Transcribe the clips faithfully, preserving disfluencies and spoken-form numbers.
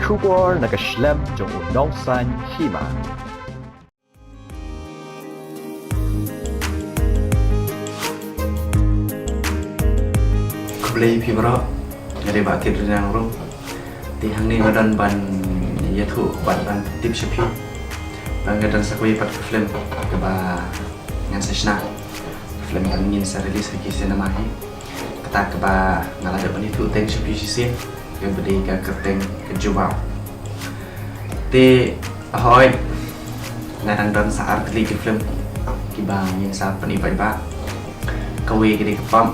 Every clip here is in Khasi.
Khubor na ka shlem jong u nongsan hima. Khublei phi baroh, nga dei Bah Kit Rinang Rum. Te hangne nga don ban ïathuh bad ban tip sha phi ba nga don sa kawei pat ka film kaba ngan sa shna, ka film ba ngin sa release ha ki cinema hi. Kata kaba nga la dep ban ïathuh teng sha phi shisien, kaba dei ka kyrteng Ka Jubab. Te hooid, nga dang don sa ar tylli ki film kiba ngin sa pyni paidbah. Kawei ka dei ka pop,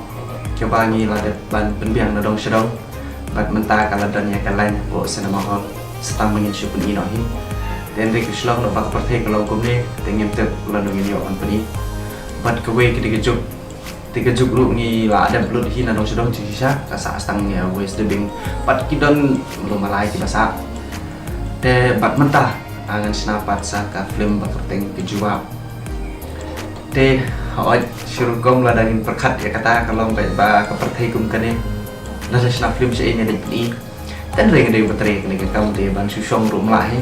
kaba ngi la dep ban pynbiang na dong sha dong. Bad mynta ka la don ïa ka line hapoh cinema hall, sa tang ba ngin shu pyni noh hi. Te hynrei ka shlong na ba ka pyrthei ka long kumne, te ngim tip lano ngin ïoh ban pyni. Bad kawei ka dei Ka Juk. Te Ka Juk ruh ngi la dep lut hi na dong sha dong jingshisha, ka sah tang ïa voice dubbing. Bad ki don malu malai kiba sah. Te bad mynta, ah, ngan shna pat sa ka film ba kyrteng Ka Jubab. Te hooid, shi rukom lada ngin pyrkhat ïa kata ka long ba ka pyrthei kum kane. Lada shna film shaei ngi dei pyni. Te hynrei nga dei ba trei kane ka kam te ban shu shong ruh mlah hi.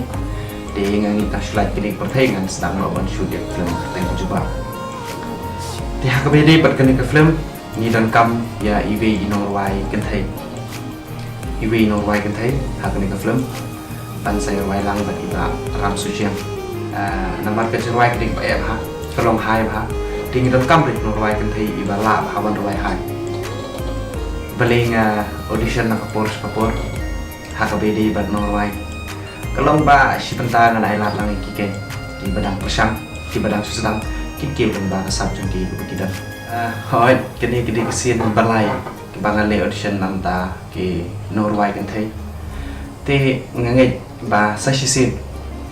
Te nga ngeit tang shu lait kane ka pyrthei ngan sdang noh ban shoot ïa ka film kyrteng Ka Jubab. Te ha kaba ïadei bad kane ka film, ngi donkam ïa iwei i nongrwai kynthei. Iwei i nongrwai kynthei ha kane ka film ban sa ïarwai lang bad i Bah Ram Suchiang. Ah, namar ka jingrwai ka dei kaba eh bha, ka long hai bha. Te ngi donkam ruh i nongrwai kynthei iba lah bha ban rwai hai. Balei nga audition na ka por sha ka por ha kaba ïadei bad nongrwai? Ka long ba shi bynta ngan ai lad lang ïa ki keiñ kiba dang pyrshang, kiba dang shu sdang, ki kiew lyngba ka sap jong ki kaba ki don. Ah, hooid, kane ka dei ka sien ba lai kaba ngan leh audition na bynta ki nongrwai kynthei. Te nga ngeit ba sa shisien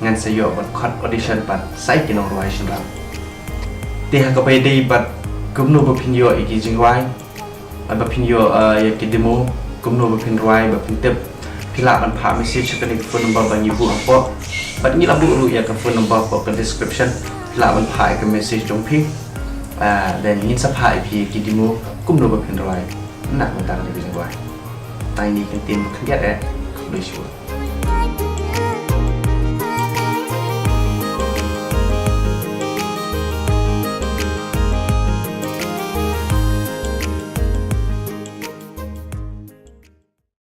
ngan sa ïoh ban khot audition pat sa ïa ki nongrwai shynrang. Te ha kaba ïadei bad kumno ba phin ïoh ïa ki jingrwai, ba phin ïoh, eh, ïa ki demo, kumno ba phin rwai, ba phin tip, phi lah ban phah message sha kane ka phone number ba ngi buh hapoh. Bad ngi la buh ruh ïa ka phone number hapoh ka description. Phi lah ban phah ïa ka message jong phi. Ah, then ngin sa phah ïa phi ïa ki demo kumno ba phin rwai na ka bynta kane ka jingrwai. Tang ine i kyntien ba khyndiat eh. Khublei shibun.